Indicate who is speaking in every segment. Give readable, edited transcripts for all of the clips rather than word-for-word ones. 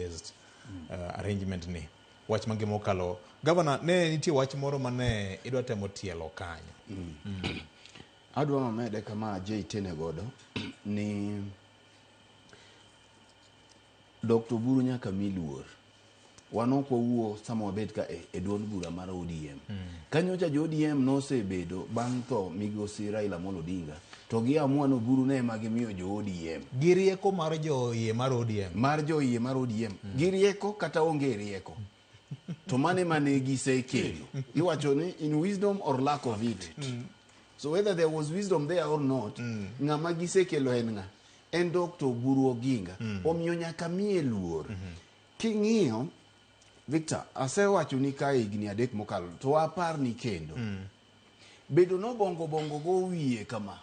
Speaker 1: based arrangement ni. Wach mangima okalo. Governor, ne nitie wach moro mane idwa temo tielo kanyo.
Speaker 2: Adwa mamede kama Jay tene godo ni Dr. Oburu nyaka mi luor. Wan ok wawuo sama wabet ka e duond bura mar ODM. Kanyocha jo ODM nosebedo bang' tho migosi Raila Amolo Odinga to gi amua ni Oburu ne ema gimiyo jo ODM.
Speaker 1: Gi rieko mar jo iye mar ODM.
Speaker 2: Mar jo iye mar ODM. Gi rieko kata onge rieko. To mano ema ne gisekelo. Iwacho ni in wisdom or lack of it. So whether there was wisdom there or not, ng'ama gisekelo en ng'a? En Dr. Oburu Oginga. Omiyo nyaka miye luor. King'iyo, Victor, asewachoni kae higni 3 mokalo, to aparni kendo. Bedo nobongo bongo go wiye kama,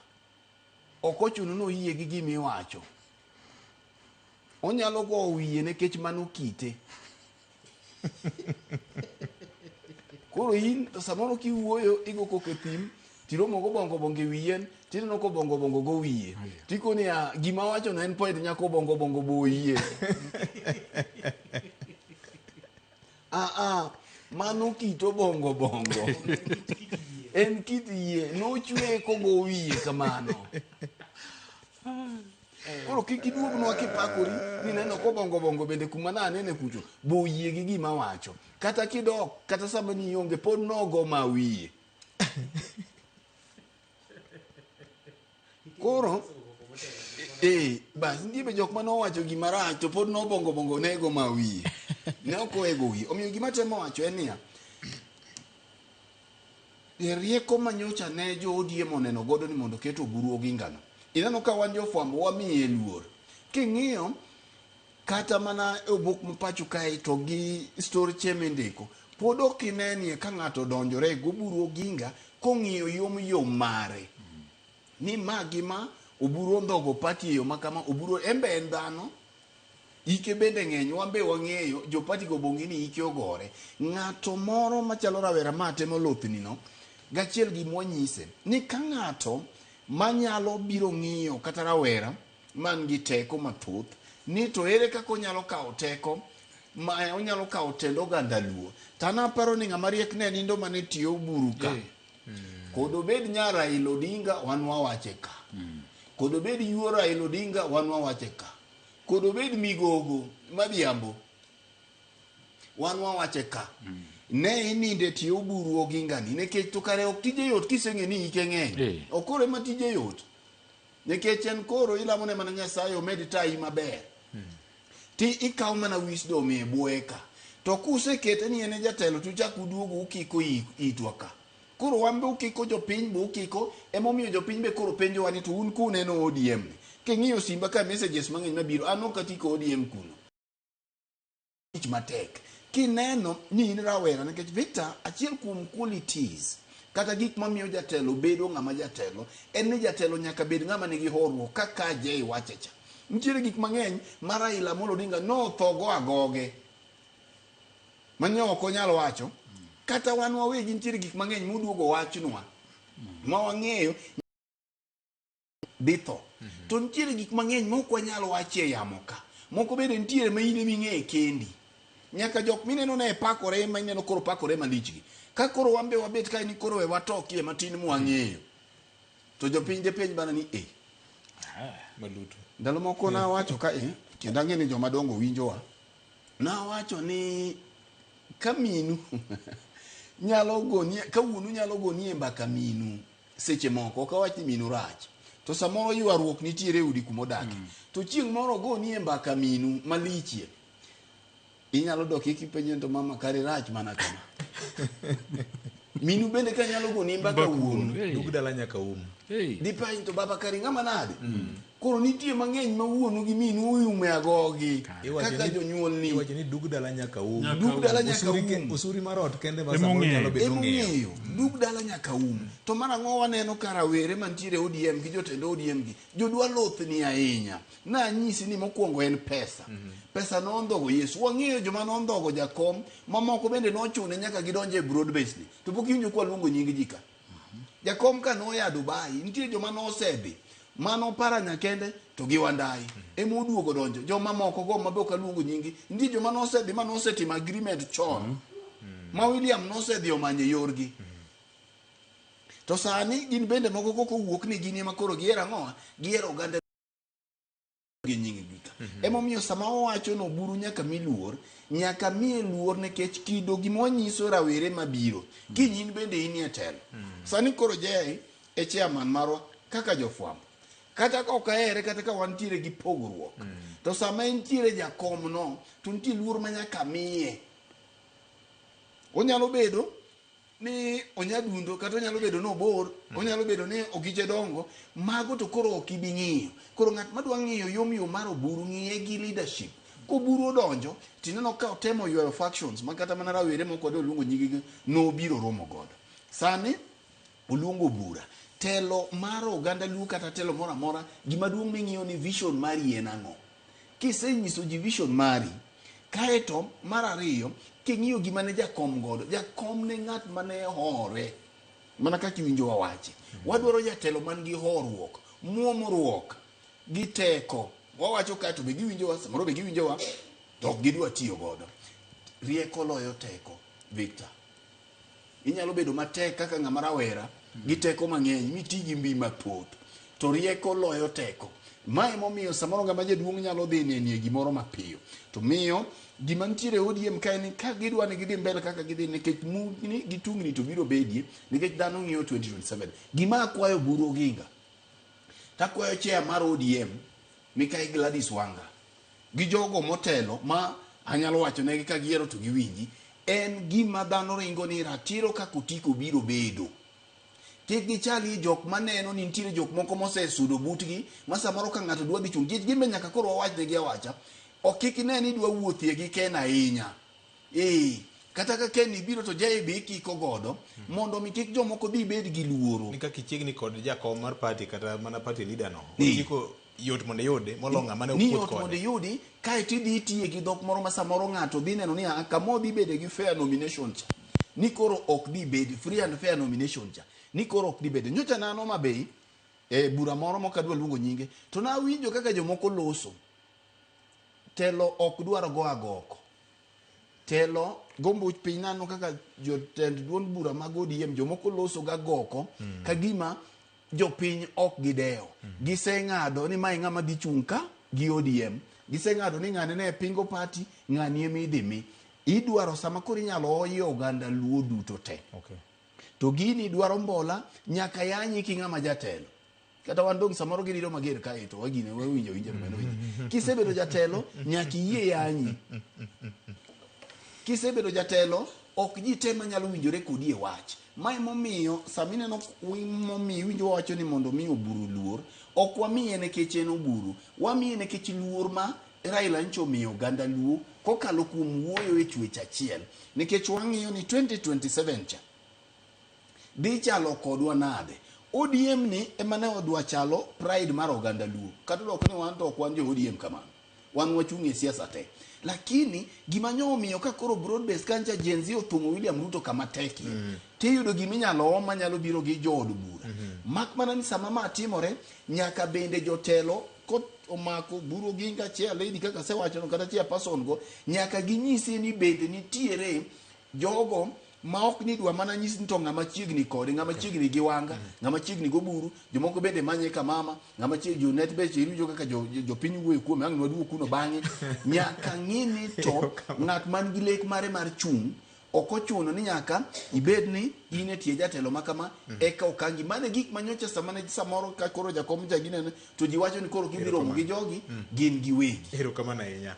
Speaker 2: ok ochuno ni oyie gi gima iwacho. Onyalo gowo wiye nikech mano kite. Koro in to samoro kiwuoyo igo koko e thim, tiromo go bongo bongo e wi yien, tineno ko bongo bongo go wiye. Tikoni ya gima wacho no en point nyako bongo bongo bo yie. Ah ah, mano kit obongo bongo. En kit yie, nochwe kogo wiye kamano. Koro kik iduognwa kipakori ni neno kobongo bongo bende kuma nanene kucho, bo yie gi gima wacho. Kata kidok, kata sama ni ionge, pod nogo ma wiye. Koro, bas, nitie be jok mane owacho gima rach to pod nobongo bongo nego ma wiye. Ne ok owego wiye. Omiyo gima temo wacho en niya, rieko manyocha ne jo ODM oneno godo ni mondo oket Oburu Oginga no. Ineno ka wan jofwambo wamiye luor. King'iyo kata mana e obok ma pacho kae to gi storche mindiko, pod ok inenie ka ng'ato odonjore gi Oburu Oginga kong'iyo yom yom mare. Ni ma gi ma, Oburu ondhogo party e yo ma kama, Oburu en be en dhano, ike bende ng'eny, wan be wang'eyo, jo party go bong'e ni ike ogore. Ng'ato moro machalo rawera ma temo lothni no, gachiel gi mwanyise, ni ka ng'ato manyalo biro ng'iyo kata rawera man gi teko mathoth, ni to ere kaka onyalo kawo teko, ma onyalo kawo tend oganda Luo. To an aparo ni ng'ama riek ne nindo mane tiyo Oburu ka. Kod obed nya Raila Odinga, wan wawache ka. Kod obed yuo Raila Odinga, wan wawache ka. Kod obed Migogo Madhiambo, wan wawache ka. Ne ininde tie Oburu Oginga ni, nikech to kare ok tije yot kiseng'e ni ike ng'eny. Ok koro ema tije yot. Nikech en koro ilamo ne mana Nyasaye omed tayi maber. Ti ikaw mana wisdom e bwoye ka. To kusekete ni en e jatelo to uchak uduogo ukiko itwa ka. Koro wan be ukiko jopiny be ukiko, emomiyo jopiny be koro penjowa ni to un kuneno ODM ni. King'iyo simba ka messages mang'eny mabiro, an ok atiko ODM kuno. Tich matek. Kineno ni in rawera, nikech Victor, achiel kuom qualities kata gik mamiyo jatelo bedo ng'ama jatelo, en ni jatelo nyaka bed ng'ama nigi horuok kaka Jay wache cha. Nitiere gik mang'eny ma Raila Amolo Odinga nothogo agoge mane ok onyal wacho. Kata wan wawegi nitiere gik mang'eny moduogo wachnwa ma wang'eyo dhi tho. To nitiere gik mang'eny ma ok wanyal wacho e yamo ka. Moko bende nitiere ma in ema ing'eyo kendi. Nyaka jok mineno ne pakore ma ineno koro pakore malich gi. Ka koro wan be wabet kae ni koro we watokie matin mwang'eyo. To jopiny depenj mana ni eh.
Speaker 1: Malutu.
Speaker 2: Ndalo moko nawacho ka kendo ang'e ni joma dongo winjowa. Nawacho ni ka minu nyalo gonie, ka wuonu nyalo gonie mbaka minu seche moko, ok awach ni minu rach, to samoro ywaruok nitiere e udi kuma odake. To chieng' moro ogonie mbaka minu malichie, inyalo dok kipenje to mama kare rach mana kama. Minu bende ka nyalo goni mbaka wuonu.
Speaker 1: Dug dala nyaka um.
Speaker 2: Dipenj to baba kare ng'ama nade? Koro nitie mang'eny ma wuonu gi minu uyume agogi kaka jonyuolni.
Speaker 1: Iwacho ni dug dala nyaka um.
Speaker 2: Dug dala nyaka um.
Speaker 1: Osuri mar ot kende ma samoro nyalo bedo ng'eyo.
Speaker 2: Emong'eyo. Dug dala nyaka um. To mar ang'o waneno ka rawere mantiere ODM gi jotend ODM gi jodwa lothni ahinya. Nanyisi ni mokwongo en pesa. Pesa nondhogo Yesu. Wang'eyo joma nondhogo jakom, mamoko bende nochune nyaka gidonje e broad base ni. To pok iwinjo kwa luongo nying ji ka. Jakom ka noya Dubai, nitie joma nosedhi. Mano Oparanya kende to gi Wandayi ema oduogo donjo. Joma moko go mabe ok aluongo nyingi, nitie joma nosedhi ma nosetimo agreement chon ma William nosedhi omanyo e yorgi. To sani gin bende moko koko owuok ni gin ema koro gihero ang'owa? Gihero oganda gi nying gi ka. Emomiyo sama wawacho ni Oburu nyaka mi luor, nyaka miye luor nikech kido gima wanyiso rawere mabiro. Kiny in bende inie telo. Sani koro Jay e chairman marwa kaka jofwambo. Kata ka ok ahere kata ka wantiere gi pogruok, to sama entiere jakom no, to nitie luor ma nyaka miye. Onyalo bedo ni onyadundo kata onyalo bedo ni obor, onyalo bedo ni ogiche dongo, mago to koro ok ibi ng'iyo. Koro ng'at madwa ng'iyo yom yom mar Oburu, ng'iye gi leadership. Koburu odonjo, tineno ka otemo ywayo factions ma kata mana rawere moko wadwa luongo nyinggi nobiro romo godo. Sani oluongo bura. Telo mar oganda Luo kata telo moro amora, gima duong' ming'iyo ni vision mari en ang'o. Kisenyiso ji vision mari, kaeto mar ariyo, king'iyo gima ne jakom godo, jakom ne ng'at mane hore. Mana kaka iwinjo wawache. Wadwaro jatelo man gi horuok, muomruok, gi teko. Wawacho kae to be giwinjowa, samoro be giwinjowa, to ok gidwa tiyo godo. Rieko loyo teko, Victor. Inyalo bedo matek kaka ng'ama rawera gi teko mang'eny miti gi mbi mathoth, to rieko loyo teko. Ma emomiyo samoro ng'ama jaduong' nyalo dhi nenie gimoro mapiyo. To miyo gima nitiere e ODM ka en ni ka gidwa ni gidhi mbele kaka gidhi nikech mugni gi tungni to biro bedie nikech dhano ng'iyo 2027. Gima akwayo Oburu Oginga, takwayo chair mar ODM Mikai Gladys Wanga gi jogo motelo ma anyalo wacho negi ka giyiero to giwinji, en gima dhano ringo ni ratiro kaka otiko biro bedo. Kik gichalie jok maneno ni nitiere jok moko mosesudo butgi ma samoro ka ng'ato dwa dhi chung' gin be nyaka koro wawach negi awacha ok kik ine ni idwa wuothie gi Ken ahinya. Ee, kata ka Ken ibiro to Jay be ikiko godo mondo mi kik jomoko dhi bed gi luoro.
Speaker 1: Ni kaka ichiegni kod jakom mar party kata mana party leader no, otiko yot mondo iyude molo ng'ama ne
Speaker 2: ni
Speaker 1: okuot
Speaker 2: yot mondo
Speaker 1: kode.
Speaker 2: iyudi kaeto idhi itiye gi dhok moro ma samoro ng'ato dhi neno ni "Ah, kama odhi bede gi fair nomination cha ni koro ok dhi bedi free and fair nomination cha ni koro ok dhi bede. Nyocha ne an Homa Bay e bura moro mok adwa luongo nyinge to nawinjo kaka jomoko loso telo ok dwar go agoko telo gombuch piny nano kaka jotend duond bura mag ODM jomoko loso ga goko ka gima jopiny ok gidewo. Giseng'ado ni mae ng'ama dhi chung' ka gi ODM. Giseng'ado ni ng'ane ne pingo party, ng'ani ema idhi mi. Idwaro sama koro inyalo oye oganda Luo duto te. To gini dwaro mbola, nyaka yanyi ki ng'ama jatelo. Kata wan dong' samoro gidiro mager kae to wagine wawinjo winjo to winjo. Kisebedo jatelo, nyaka iyie yanyi. Kisebedo jatelo, ok ji te manyalo winjore kodi e wach. Ma emomiyo sama ineno momiyo iwinjo wawacho ni mondo mi Oburu luor, ok wamiye nikech en Oburu, wamiye nikech luor ma Raila nyocha omiyo oganda Luo kokalo kuom wuoyo e chwech achiel. Nikech wang'iyo ni 2027 cha dhi chalo kodwa nade. ODM ni ema ne odwa chalo pride mar oganda Luo. Kata odok ni wan to ok wan jo ODM kamano. Wan wachung' e siasa te. Lakini gima nyo omiyo ka koro broad base kancha Gen Z othung'o William Ruto kama tekie. Tiyudo gima inyalo om manyalo biro gi jood bura. Mak mana ni sama ma timore, nyaka bende jotelo ko omako Buru Oginga, chair lady kaka asewacho no kata chair person go, nyaka ginyisi ni bende nitiere jogo ma ok ni dwa mana nyisi ni to ng'ama chiegni kode, ng'ama chiegni gi Wanga, ng'ama chiegni gi Oburu, jomoko bende manye ka mama, ng'ama chiegni jo net be iwinjo kaka jopiny wuoyo kuome, ang' nwaduog kuno bang'e. Nyaka ng'i ni to ng'at man gi lek mare mar chung' ok ochuno ni nyaka ibed ni in e tie jatelo ma kama eka okangi. Mano e gik ma nyocha sama ne samoro ka koro jakom cha ginene to ji wacho ni koro gidhi romo gi jogi gin giwegi.
Speaker 1: Erokamano ahinya.